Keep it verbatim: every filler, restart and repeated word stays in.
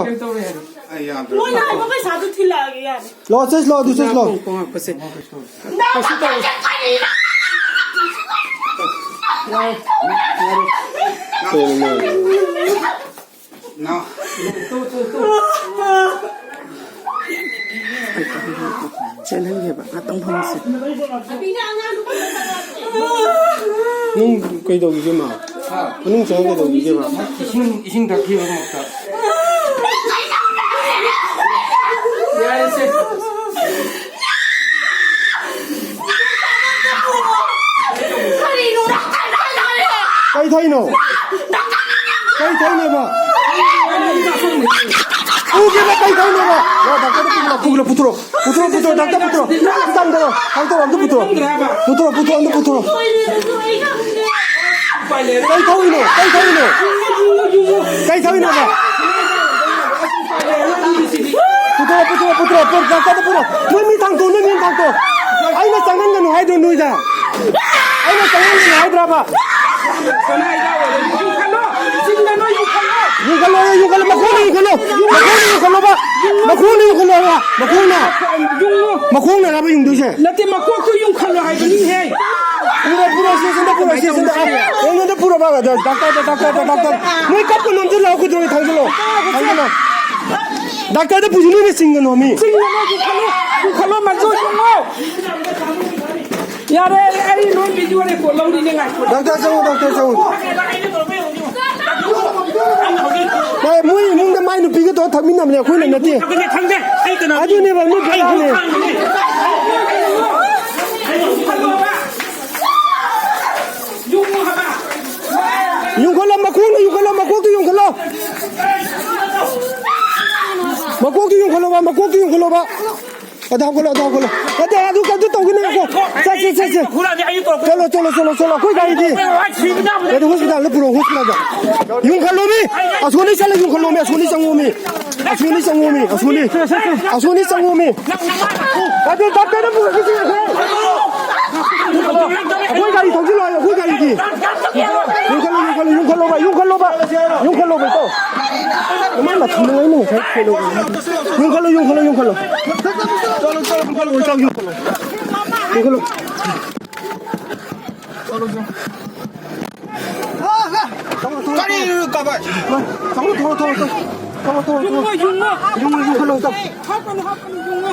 ꯀꯩꯝ ꯇꯧꯔꯣꯏ ꯍꯥꯏꯔꯣ꯫ ꯑꯩ ꯌꯥꯗ꯭ꯔꯦ꯫ ꯃꯣꯏꯅ ꯍꯥꯏꯕꯈꯩ ꯁꯥꯗꯨ ꯊꯤꯜꯂꯛꯑꯒꯦ ꯌꯥꯔꯦ꯫ ꯂꯥꯛꯑꯣ, ꯆꯠꯁꯤ ꯂꯥꯛꯑꯣ, ꯑꯗꯨ ꯆꯠꯁꯤ ꯂꯥꯛꯑꯣ꯫ ꯄꯣꯉꯛꯄꯁꯦ꯫ ꯀꯩꯁꯨ ꯇꯧꯔꯣꯏ꯫ ꯀꯩꯅꯣ ꯃꯣꯏ? ꯅꯥꯎ꯫ ꯆꯦꯜꯍꯟꯒꯦꯕ, ꯉꯥꯛꯇꯪ ꯐꯝꯁꯤ꯫ ꯅꯪ ꯀꯩꯗꯧꯈꯤꯒꯦ, ꯃꯥ? ꯍꯥ? ꯃꯅꯨꯡ ꯆꯪꯉ ꯀꯩꯗꯧꯈꯤꯒꯦꯕ? ꯏꯁꯤꯡ, ꯏꯁꯤꯡ ꯊꯛꯈꯤꯕꯃꯛꯇ꯫ ꯌꯥꯔꯦꯁꯦ꯫ ꯀꯩ ꯊꯛꯏꯅꯣ? ꯀꯩ ꯊꯛꯏꯅꯣꯕ? ꯄꯨꯒꯦꯕ, ꯀꯩ ꯊꯛꯏꯅꯣꯕ? ꯌꯥ, ꯗꯥꯛꯇꯔꯗ ꯄꯨꯒꯦ, ꯄꯨꯒꯦ, ꯄꯨꯊꯣꯔꯛꯑꯣ꯫ ꯄꯨꯊꯣꯔꯛꯑꯣ, ꯄꯨꯊꯣꯔꯛꯑꯣ, ꯗꯥꯛꯇꯔ ꯄꯨꯊꯣꯔꯛꯑꯣ꯫ ꯈꯤꯇꯪ ꯇꯧꯔꯣ, ꯈꯤꯇꯪ ꯇꯧꯔꯣ, ꯑꯝꯇ ꯄꯨꯊꯣꯔꯛꯑꯣ꯫ ꯄꯨꯊꯣꯔꯛꯑꯣ, ꯄꯨꯊꯣꯔꯛꯑꯣ, ꯑꯝꯇ ꯄꯨꯊꯣꯔꯛꯑꯣ꯫ ꯀꯩ ꯊꯛꯏꯅꯣ? ꯀꯩ ꯊꯛꯏꯅꯣ? ꯀꯩ ꯊꯛꯏꯅꯣꯕ? ꯄꯨꯊꯣꯔꯛꯑꯣ, ꯄꯨꯊꯣꯔꯛꯑꯣ, ꯄꯨꯊꯣꯔꯛꯑꯣ, ꯄꯨꯊꯣꯔꯛꯑꯣ, ꯗꯥꯛꯇꯔꯗ ꯄꯨꯔꯛꯑꯣ꯫ ꯅꯣꯏ ꯃꯤ ꯊꯥꯡꯇꯣꯛꯑꯣ, ꯅꯣꯏ ꯃꯤ ꯊꯥꯡꯇꯣꯛꯑꯣ꯫ ꯑꯩꯅ ꯆꯪꯍꯟꯒꯅꯨ ꯍꯥꯏꯗ꯭ꯔꯣ ꯅꯣꯏꯗ? ꯑꯩꯅ ꯆꯪꯍꯟꯒꯅꯨ ꯍꯥꯏꯗ꯭ꯔꯕ? ꯌꯨꯡꯈꯠꯂꯣ, ꯌꯨꯡꯈꯠꯂꯣ, ꯃꯈꯣꯡꯅ ꯌꯨꯡꯈꯠꯂꯣ꯫ ꯃꯈꯣꯡꯅ ꯌꯨꯡꯈꯠꯂꯣꯕ꯫ ꯃꯈꯣꯡꯅ ꯌꯨꯡꯈꯠꯂꯣꯕ꯫ ꯃꯈꯣꯡꯅ꯫ ꯃꯈꯣꯡꯅꯔꯕ ꯌꯨꯡꯗꯣꯏꯁꯦ? ꯅꯠꯇꯦ, ꯃꯀꯣꯛꯇꯣ ꯌꯨꯡꯈꯠꯂꯣ ꯍꯥꯏꯕꯅꯤꯍꯦ꯫ ꯄꯨꯔꯣ, ꯄꯨꯔꯣ, ꯁꯤ, ꯁꯤꯗ ꯄꯨꯔꯣ, ꯁꯤ, ꯁꯤꯗ꯫ ꯑ, ꯑꯩꯉꯣꯟꯗ ꯄꯨꯔꯣꯕ꯫ ꯗꯥꯛꯇꯔꯗ, ꯗꯥꯛꯇꯔꯗ, ꯗꯥꯛꯇꯔ꯫ ꯃꯣꯏ ꯀꯞꯄ ꯅꯣꯝꯁꯤꯜꯂꯣ, ꯈꯨꯗꯣꯡ ꯊꯥꯡꯖꯤꯜꯂꯣ꯫ ꯊꯥꯡꯖꯤꯜꯂꯣ꯫ ꯗꯥꯛꯇꯔꯗ ꯄꯨꯁꯤ, ꯅꯣꯏꯅ ꯆꯤꯡꯒꯅꯣ ꯃꯤ꯫ ꯆꯤꯡꯒꯅꯣ, ꯌꯨꯡꯈꯠꯂꯣ, ꯌꯨꯡꯈꯠꯂꯣ, ꯃꯗꯨ ꯌꯨꯡꯉꯣ꯫ ꯌꯥꯔꯦ, ꯑꯩ ꯂꯣꯏ video record ꯂꯧꯔꯤꯅꯦ, ꯉꯥꯏꯈꯣ꯫ ꯗꯥꯛꯇꯔ ꯆꯪꯉꯣ, ꯗꯥꯛꯇꯔ ꯆꯪꯉꯣ꯫ ꯃꯥ-, ꯃꯣꯏ ꯏꯃꯨꯡꯗ ꯃꯥꯏ ꯅꯨꯄꯤꯒ ꯇꯧꯔ ꯊꯛꯃꯤꯟꯅꯕꯅꯦ, ꯑꯩꯈꯣꯏꯅ ꯅꯠꯇꯦ꯫ ꯈꯪꯗꯦ, ꯈꯪꯗꯦ꯫ ꯑꯩ ꯀꯅꯥ? ꯑꯗꯨꯅꯦꯕ, ꯃꯣꯏ ꯑꯩ ꯕꯦꯔꯥꯅꯦ꯫ ꯈꯪꯗꯦ꯫ ꯌꯨꯡꯉꯣ ꯍꯥꯏꯕ꯫ ꯌꯨꯡꯈꯠꯂꯣ, ꯃꯈꯣꯡꯗ ꯌꯨꯡꯈꯠꯂꯣ, ꯃꯀꯣꯛꯇ ꯌꯨꯡꯈꯠꯂꯣ꯫ ꯃꯀꯣꯛꯇ ꯌꯨꯡꯈꯠꯂꯣꯕ, ꯃꯀꯣꯛꯇ ꯌꯨꯡꯈꯠꯂꯣꯕ꯫ ꯑꯗ ꯍꯧꯒꯠꯂꯣ, ꯑꯗ ꯍꯧꯒꯠꯂꯣ꯫ ꯅꯠꯇꯦ, ꯑꯗꯨ, ꯑꯗꯨ ꯇꯧꯒꯅꯨ, ꯉꯥꯏꯈꯣ꯫ ꯆꯠꯁꯦ, ꯆꯠꯁꯦ꯫ ꯍꯨꯔꯥꯟꯗꯤ ꯑꯩ ꯇꯧꯔꯛꯀꯅꯤ꯫ ꯆꯠꯂꯣ, ꯆꯠꯂꯣ, ꯆꯠꯂꯣ, ꯆꯠꯂꯣ꯫ ꯑꯩꯈꯣꯏ ꯒꯥꯔꯤꯗꯤ꯫ ꯅꯠꯇꯦ, ꯍꯣꯁꯄꯤꯇꯥꯜꯗ ꯄꯨꯔꯛꯑꯣ, ꯍꯣꯁꯄꯤꯇꯥꯜꯗ꯫ ꯌꯨꯡꯈꯠꯂꯣꯃꯤ꯫ ꯑꯁꯣꯝꯗ ꯆꯠꯂ ꯌꯨꯡꯈꯠꯂꯣꯃꯤ, ꯑꯁꯣꯝꯗ ꯆꯪꯉꯣꯃꯤ꯫ ꯑꯁꯣꯝꯗ ꯆꯪꯉꯣꯃꯤ, ꯑꯁꯣꯝꯗ꯫ ꯑꯁꯣꯝꯗ ꯆꯪꯉꯣꯃꯤ꯫ ꯅꯠꯇꯦ, ꯗꯥꯛꯇꯔꯗ ꯄꯨꯔꯛꯈꯤꯁꯤ, ꯉꯥꯏꯈꯣ꯫ ꯑꯩꯈꯣꯏ ꯒꯥꯔꯤ ꯊꯧꯖꯤꯜꯂꯣ ꯍꯥꯏꯌꯣ, ꯑꯩꯈꯣꯏ ꯒꯥꯔꯤꯗꯤ꯫ ꯌꯨꯡꯈꯠꯂꯣ, ꯌꯨꯡꯈꯠꯂꯣ, ꯌꯨꯡꯈꯠꯂꯣꯕ, ꯌꯨꯡꯈꯠꯂꯣꯕ꯫ ꯌꯨꯝꯈꯠꯂꯣ ꯕꯩꯇꯣ꯫ ꯃꯥ ꯃꯊꯟꯗ ꯑꯩꯅ ꯉꯁꯥꯏ ꯊꯦꯡꯅꯕ꯫ ꯌꯨꯝꯈꯠꯂꯣ, ꯌꯨꯝꯈꯠꯂꯣ, ꯌꯨꯝꯈꯠꯂꯣ꯫ ꯆꯠꯂꯣ, ꯆꯠꯂꯣ, ꯌꯨꯝꯈꯠꯂꯣ꯫ ꯌꯨꯝꯈꯠꯂꯣ꯫ ꯀꯔꯤꯅꯣ ꯀꯥꯕꯥꯏ? ꯊꯣꯛꯂꯣ, ꯊꯣꯛꯂꯣ, ꯊꯣꯛꯂꯣ, ꯊꯣꯛꯂꯣ꯫ ꯊꯣꯛꯂꯣ, ꯊꯣꯛꯂꯣ, ꯊꯣꯛꯂꯣ꯫ ꯌꯨꯡꯉꯣ, ꯌꯨꯡꯉꯣ꯫ ꯌꯨꯡꯉꯣ, ꯌꯨꯡꯈꯠꯂꯣ, ꯆꯠꯂꯣ꯫ ꯍꯥꯞꯀꯅꯨ, ꯍꯥꯞꯀꯅꯨ, ꯌꯨꯡꯉꯣ꯫